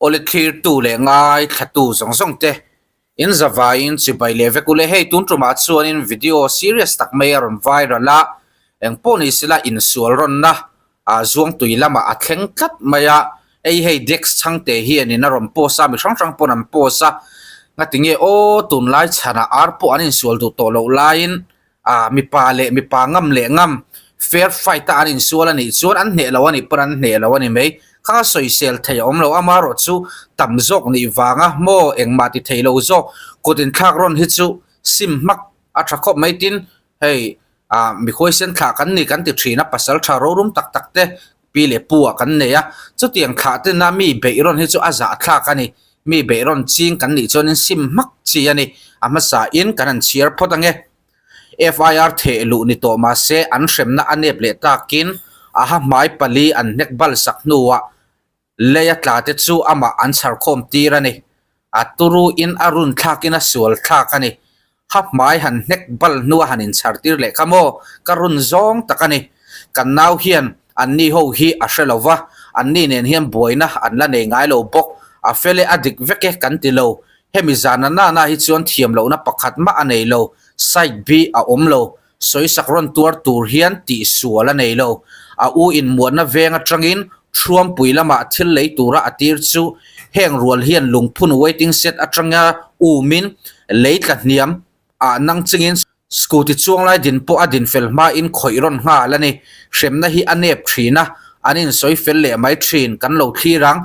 Awle thlirtu leh ngaithlatu zawng zawng te in zavaiin chibai leh vek ule. Hei tun tumah chuanin video serious tak mai a rawn viral a, engpawh ni sela insual rawnna ah Zuangtui lamah a thleng tlat mai a. Hei hei Dex chhangte hianin a rawn post a, mi hrang hrang pawn an post a, ngatinge aw tunlai chhanah ar pawh an insual duh tawh loh laiin ah mipa leh mipa ngam leh ngam fair fight a an insual a nih chuan an hneh lo a nih pawn an hneh lo a ni mai. Kha sawisel thei a awm lo amarawh chu tam zawk nih vanga maw engmah ti thei lo zawk kut inthlak rawn hi chu sim hmak a tha khawp mai tin hei ah mi huaisen thlah kan ni kan ti thin a pasal tha rorum tak tak te pi leh pu ah kan nei a chutiang thlah tena mi beih rawn hi chu a zahthlak a ni mi beih rawn ching kan nih chuanin sim hmak chi a ni a hmasa in kan han chhiar phawt ange. FIR theh luh ni tawh mahse an hremna a nep leh takin a ha hmai pali an hnek bal sak hnuah leia tla te chu amah an chhar khawm tir a ni. A turu in a run thlakin a sual thlak a ni. Ha hmai han hnek bal hnua han inchhar tir leh kha maw? Ka run zawng tak a ni. Kan nau hian anni ho hi a hre lo va, anni nen hian buaina an la nei ngai lo bawk. A fel e a dik vek e kan ti lo. Hemi zana nana hi chuan thiam lohna pakhat mah a nei lo, side bi a awm lo, sawisak rawn tuar tur hian tihsual a nei lo. A u inmuanna veng atangin Thruampui lamah thil lei tura a tir chu heng rual hian lungphun waiting shed atanga umin lei tla hniam ah nang chingin Scooty chuanglai din pawh a din fel hmain khawih rawn nghal a ni. Hremna hi a nep thin a, an insawi fel leh mai thin, kan lo thlir ang.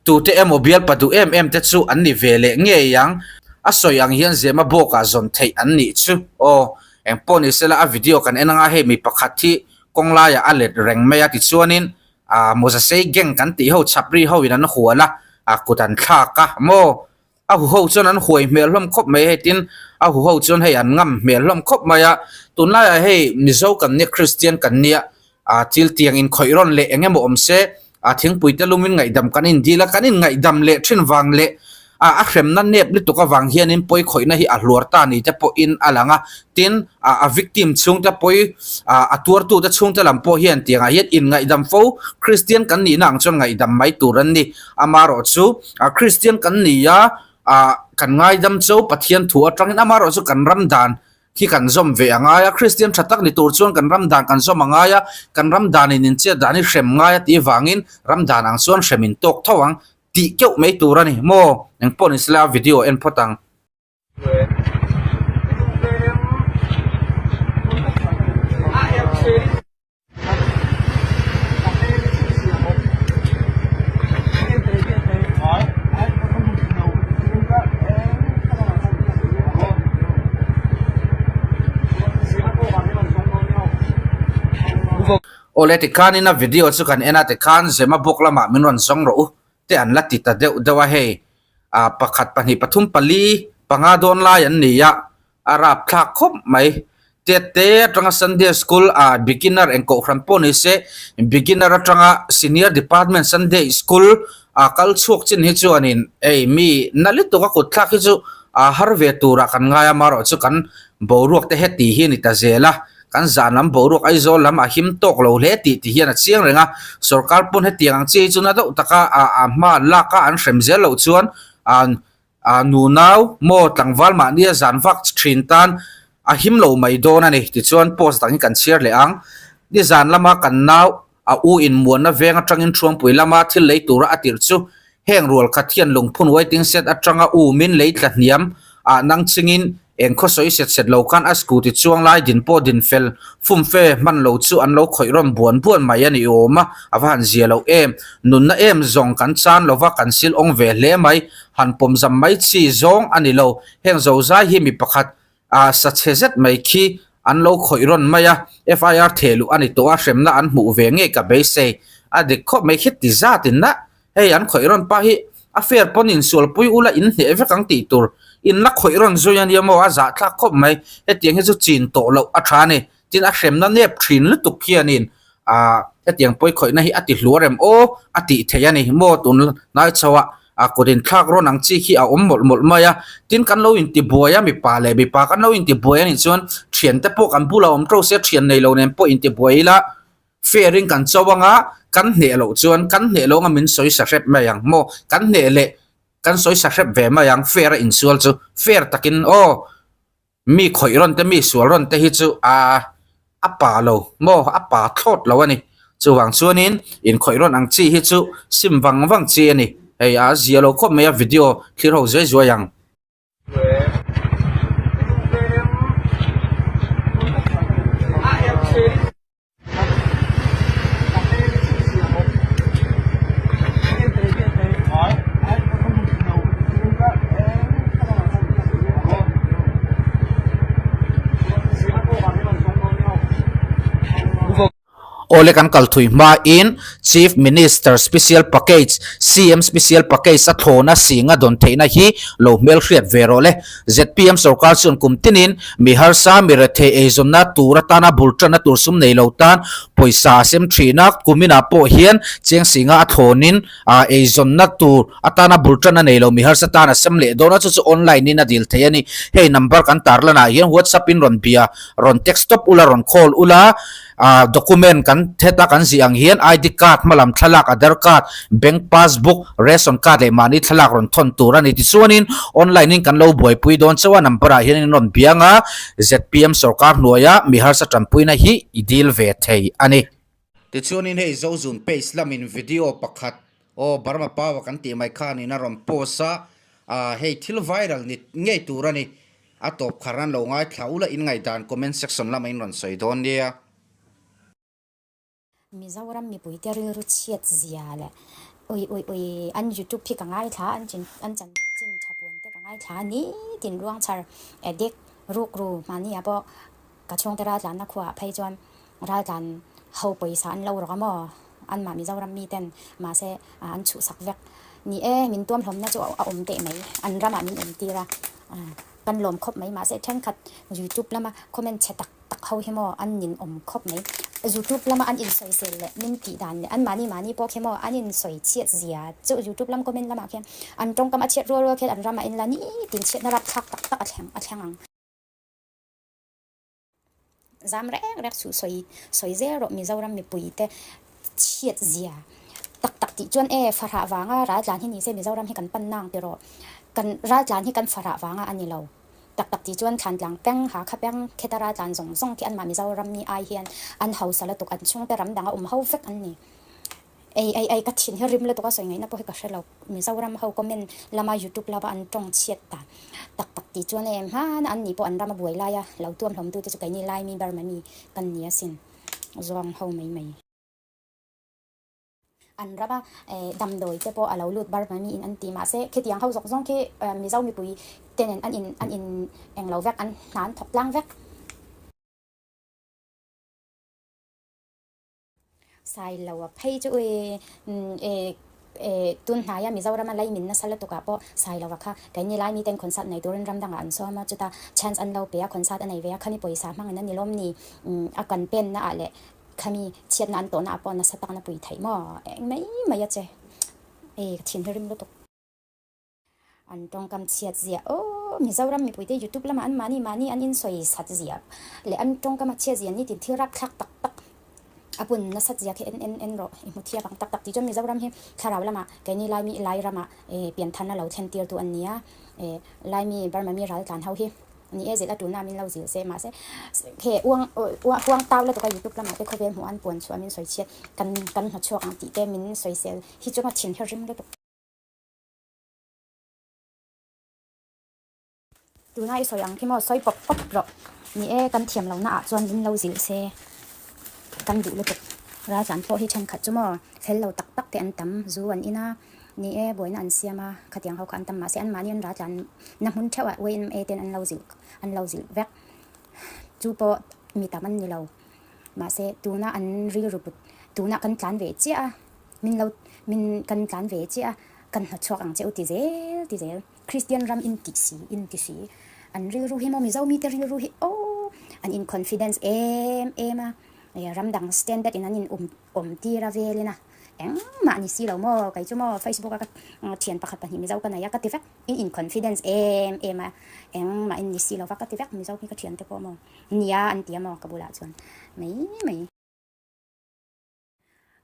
Tute emaw bialpa duh em em te chu an ni ve leh ngei ang. A sawi ang hian Zema bawkah zawn theih an nih chu. Aw, engpawh ni sela a video kan en anga hei mi pakhat hi kawng laiah a let reng mai a tichuanin ah Mawzasei gang kan tih ho chhapri ho in an hual a, ah kut an thlak a maw? A huho chuan an huai hmel hlawm khawp mai hei tin a huho chuan hei an ngam hmel hlawm khawp mai a tunlaiah hei Mizo kan nia Kristian kan nia ah thil tiang inkhawih rawn leh eng emaw awm se ah thingpui te lumin ngaihdam kan indil a kan inngaihdam leh thin vang leh ah a hremna nep lutuk avang hianin pawi khawihna hi a hluar ta ni te pawhin a lang a tin ah a victim chhungte pawi ah a tuartute chhungte lam pawh hian tiangah hian inngaihdam fo Kristian kan nihna ang chuan ngaihdam mai tur an ni amarawhchu A Kristian kan ni a, ah kan ngaidam cho Pathian thu atangin amarawh chu kan ram dan khi kan zawm ve a ngai a, Kristian tha tak ni tur chuan kan ram dan kan zawm a ngai a, kan ram danin in chet dan hi hrem ngai a tih vangin ram dan ang chuan hrem in tawk tho ang tih keuh mai tur a ni maw? Engpawh ni sela video en phawt ang. Awle tikhanin a video chu kan en a tikhan Zema bawk lamah min rawn zawng rawh u te an la ti ta deuh deuh a hei ah pakhat pahnih pathum pali panga dawn lai an ni a. A rapthlak khawp mai. Tete atanga Sunday School ah beginner eng kohhran pawh ni se beginner atanga senior department Sunday School ah kal chhuak chin hi chuanin ei mi na lutuk a kut thlak hi chu a har ve turah kan ngai a amaherawh chu kan boruak te heti hi a ni ta zel a kan zan lam boruak Aizawl lam a him tawk lo hle tih ti hian a chiang reng a sorkar pawn hetiang ang chi hi chu na deuh taka a hma an lak a an hrem zel loh chuan ah Ah nunau maw tlangval mahnia zan vak thin tan a him lo mai dawn a ni tichuan post dang hi kan chhiar leh ang. Nizan lama kan nau a u in muanna veng atangin Thuampui lama thil lei tura a tirh chu heng rual khat hian lungphun waiting shed atanga u min lei tla hniam ah nang chingin Eng khaw sawi set set lo khan a scooty chuang lai din pawh din fel fum fe hman lo chu an lo khawih rawn buan buan mai a ni awm a, a va han zia lo em. Nunna em zawng kan chan lo va kan sil awng ve hle mai, han pawm zam mai chi zawng a ni lo. Heng zozai hi mi pakhat ah sa chhe zet mai khi an lo khawih rawn mai a, FIR theh luh a ni tawh a, hremna an hmuh ve ngei ka beisei. A dik khawp mai khi ti zat in na. Hei an khawih rawn pa hi a fair pawn insualpui ula in hneh vek ang tih tur in la khawih rawn zui a nia maw a zahthlak khawp mai hetiang hi chu chin tawh loh a tha a ni tin a hremna nep thin lutuk hianin ah hetiang pawi khawihna hi a ti hluar em aw a tih theih a ni maw tun hnai chho ah a kut inthlak rawn ang chi khi a awm mawlh mawlh mai a tin kan lo intibuai a mipa leh mipa kan lo intibuai a nih chuan thiante pawh kan bulah awm tho se thian nei lo nen pawh intibuai ila. Fair in kan cho anga kan hneh loh chuan kan hneh lo anga min sawi sa hrep mai ang maw kan hneh leh kan sawi sa hrep ve mai ang fair a insual chu fair takin aw mi khawih rawn te mi sual rawn te hi chu aa a pa lo maw a pa thlawt lo a ni chuvang chuanin inkhawih rawn ang chi hi chu sim vang vang chi a ni hei a zia lo khawp mai a video thlir ho zuai zuai ang. Awle kan kal thui hmain Chief Minister Special Package, CM Special Package a thlawna singa dawn theihna hi lo hmelhriat ve rawh le. Zpm sorkar chuan kum tinin mi harsa, mi rethei eizawnna tur atana bul tanna tur sum nei lo tan pawisa a sem thin a, kuminah pawh hian cheng singa a thlawnin eizawnna tur atana bul tanna nei lo mi harsa tan a sem leh dawn a, chu chu online in a dil thei a ni. Hei number kan tarlanah hian WhatsApp in rawn bia, rawn text tawp ula, rawn call ula. Ah document kan heta kan zih ang hian ID card hmalam thlalak Aadhar card, bank passbook, ration card leh mahni thlalak rawn thawn tur a ni. Tichuanin online in kan lo buaipui dawn chauh a number ah hian in rawn biang a, zpm sorkar hnuaia mi harsa tanpuina hi i dil ve thei a ni. Tichuanin hei Zozun page lamin video pakhat aw Burma Power kan tih mai khanin a rawn post a, ah hei thil viral ni ngei tur a ni. A tawp khar an lo ngaithla ula in ngaihdan comment section lamah in rawn sawi dawn nia. Mizoram mipuite rilru chhiat zia leh ui ui ui an youtube hi ka ngaithla an chin an chanchin tha puan te ka ngaithla ni tin ruang chhar addict rukru mahni ah pawh ka chhungte raltlanna khuaah phei chuan raltlan ho pawisa an lo rawk a maw anmah Mizoram mi ten mahse an chhuhsak vek ni e min tuam hlawmna chu a awm teh mai an ramah min awm tir a kan lawm khawp mai mahse thenkhat youtube lama comment chhe tak tak ho hi maw an nin awm khawp mai youtube lama an insawisel leh min tih dan leh anmahni mahni pawh khi maw an insawi chhiat zia chu youtube lam comment lamah khian an tawngkam a chhiat rual rual khian an ramah in la nitin chhiatna rapthlak tak tak a thleng a thleng ang. Zam rek rek suh sawi sawi zel rawh Mizoram mipui te chhiat zia tak tak tih chuan e farah vanga raltlan hi ni se Mizoram hi kan pan nang ti rawh kan raltlan hi kan farah vanga a ni lo tak tak tih chuan Thlantlang peng Hakha peng kheta raltlan zawng zawng khi anmah Mizoram mi ai hian an hausa lutuk an chhungte ram danga awm ho vek an ni. Ei ei ei ka thin hi rim lutuk a sawi ngaihna pawh hi ka hre lo Mizoram ho comment lama youtube lama an tawng chhiat ta tak tak tih chuan em hmana an nih pawh an ram a buai lai a lo tuam hlawm tu te chu keini lai mi Burma mi kan ni asin zawng ho mai mai. An ram a damdawi te pawh a lo lut Burma mi in an ti mahse khitiang ho zawng zawng khi Mizo mipui te nen an in an in englo vek an hna an thawk tlang vek. Sailo a phei chu ui e tun hnaia Mizorama lei min nasa lutuk ah pawh Sailo a kha keini lai miten concert nei turin ram dangah an sawm a chuta chance an lo pe a concert a nei ve a khami pawisa hmangin a ni lawm ni a kan pen na ah leh khami chhiatna an tawhna ah pawh nasa takna pui theih maw eng mai mai a che e ka thin hi rim lutuk. An tawngkam chhiat ziah aw Mizoram mipuite youtube lamah an mahni mahni an insawi sat ziah leh an tawngkam a chhiat ziah ni tin thil rapthlak tak tak a pun nasat ziah khi en en en rawh i hmu thiap ang tak tak tih chuan Mizoram hi thlarau lamah keini Laimi Lai ramah eh pianthan a lo thlen tir tu an ni a eh Laimi Burma mi raltlan ho hi ni e zilh a tulna min lo zil se mahse he uang huang tau lutuk a youtube lamah te khawvel hmuh an puan chhuah min sawi chhiat kan kan hnawchhuak ang tih te min sawisel hi chuan a thin hi rim lutuk. Tuna i sawi ang khi maw sawi pawp pawp rawh. Ni e, kan thiam lohna ah chuan min lo zilh se kan duh lutuk. Raltlan pawh hi thenkhat chu maw fel lo tak tak te an tam, zu an in a, ni e buaina an siam a, khatiang ho kha an tam mahse anmahni an raltlan na hmun theuh ah YMA ten an lo zilh an lo zilh vek. Chu pawh mi tam an ni lo. Mahse tuna an rilru put tuna kan tlan ve chiah a. Min lo min kan tlan ve chiah a, kan hnawtchhuak ang che u ti zel ti zel. Kristian ram in tih si in ti si. An rilru hi maw Mizo mite rilru hi aw an in confidence em em a, ram dang standard in an in um awm tir a velin a, engmah ni si lo maw kei chu maw Facebook a ka thian pakhat pahnih Mizo ka nei a ka ti vek, in in confidence em em a, engmah in ni si lo va ka ti vek Mizo hi ka thian te pawh maw nia an ti a maw ka bulah chuan mai mai.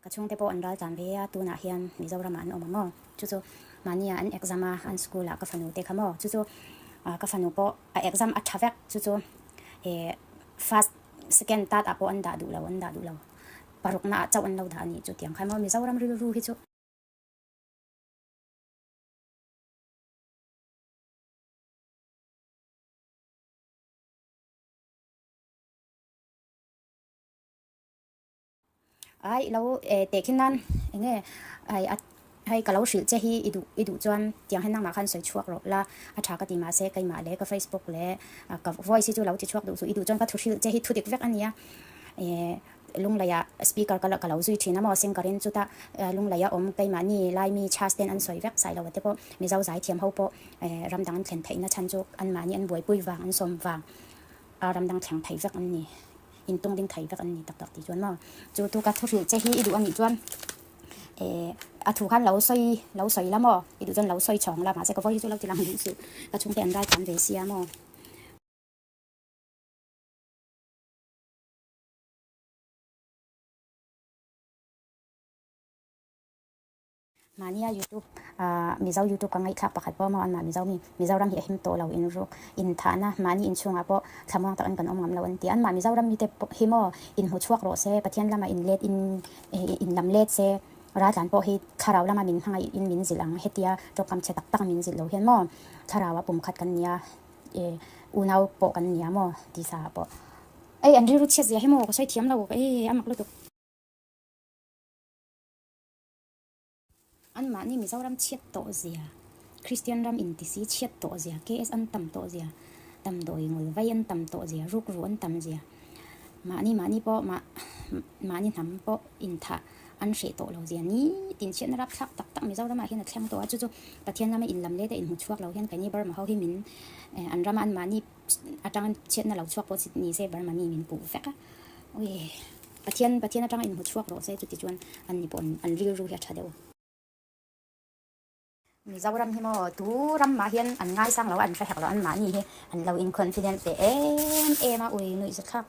Ka chhungte pawh an ral tlan ve a, tunah hian Mizoramah an awm a maw? Chu chu mahnia an exam a, an school ah ka fanu te kha maw? Chu chu ka fanu pawh a exam a tha vek, chu chu first, second, third ah pawh an dah duh lo, an dah duh lo. Parukna ah chauh an lo dah a nih chu tiang kha maw Mizoram rilru hi chu. Ai lo eh tehkhin nan eng nge ai a hei ka lo hrilh che hi i duh i duh chuan tiang hian nangmah khan sawi chhuak rawh la a tha ka ti mahse keimah leh ka facebook leh ka voice hi chu lo ti chhuak duh suh i duh chuan ka thu hrilh che hi thu dik vek a nia eh Lungleiah speaker ka ka lo zui thin a maw singer in chutah Lungleia awm keimahni Laimi chhas ten an sawi vek sailo te pawh Mizo zaithiam ho pawh eh ram dang an thlen theihna chhan chu anmahni an buaipui vang an sawm vang a ram dang thleng thei vek an ni. Intung ding thei vek an ni tak tak tih chuan maw chu tu ka thu hrilh che hi i duh a nih chuan eh a thu khan lo sawi lo sawi la maw i duh chuan lo sawi chhawng la mahse ka vawi hi chu lo ti lang duh suh ka chhungte an rai tam ve sia maw. Mahnia youtube ah Mizo youtube ka ngaihthlak pakhat pawh maw anmah Mizo mi Mizoram hi a him tawh lo in ruk in thahna mahni inchhungah pawh thlamuang tak in kan awm ngam lo an ti anmah Mizoram mite pawh hi maw in hmu chhuak rawh se Pathian lama in let in in lam let se raltlan pawh hi thlarau lama min hmangaih in min zilh ang hetia tawngkam chhe tak tak min zilh lo hian maw thlarau a pum khat kan nia e unau pawh kan nia maw tisa ah pawh ei an rilru chhiat zia hi maw ka sawi thiam lo e a mak lutuk. Anmahni Mizoram chhiat tawh zia, Kristian ram intisi chhiat tawh zia, KS an tam tawh zia, damdawi ngul vai an tam tawh zia, rukru an tam zia, mahni mahni pawh mah mahni hnam pawh inthah an hreh tawh lo zia ni tin chhiatna rapthlak tak tak Mizoramah hian a thleng tawh a, chu chu Pathian lama inlam let a inhmu chhuak lo hian keini Burma ho hi min an rama anmahni atanga chhiatna lo chhuak pawh ni se Burma mi min puh vek a, ui Pathian Pathian atanga inhmu chhuak rawh se chuti chuan an ni pawh an rilru hi a tha deuh. Mizoram hi maw tu ram mah hian an ngaisang lo a an hre hek lo an mahni hi an lo in confident ve em em a ui nuihzathlak.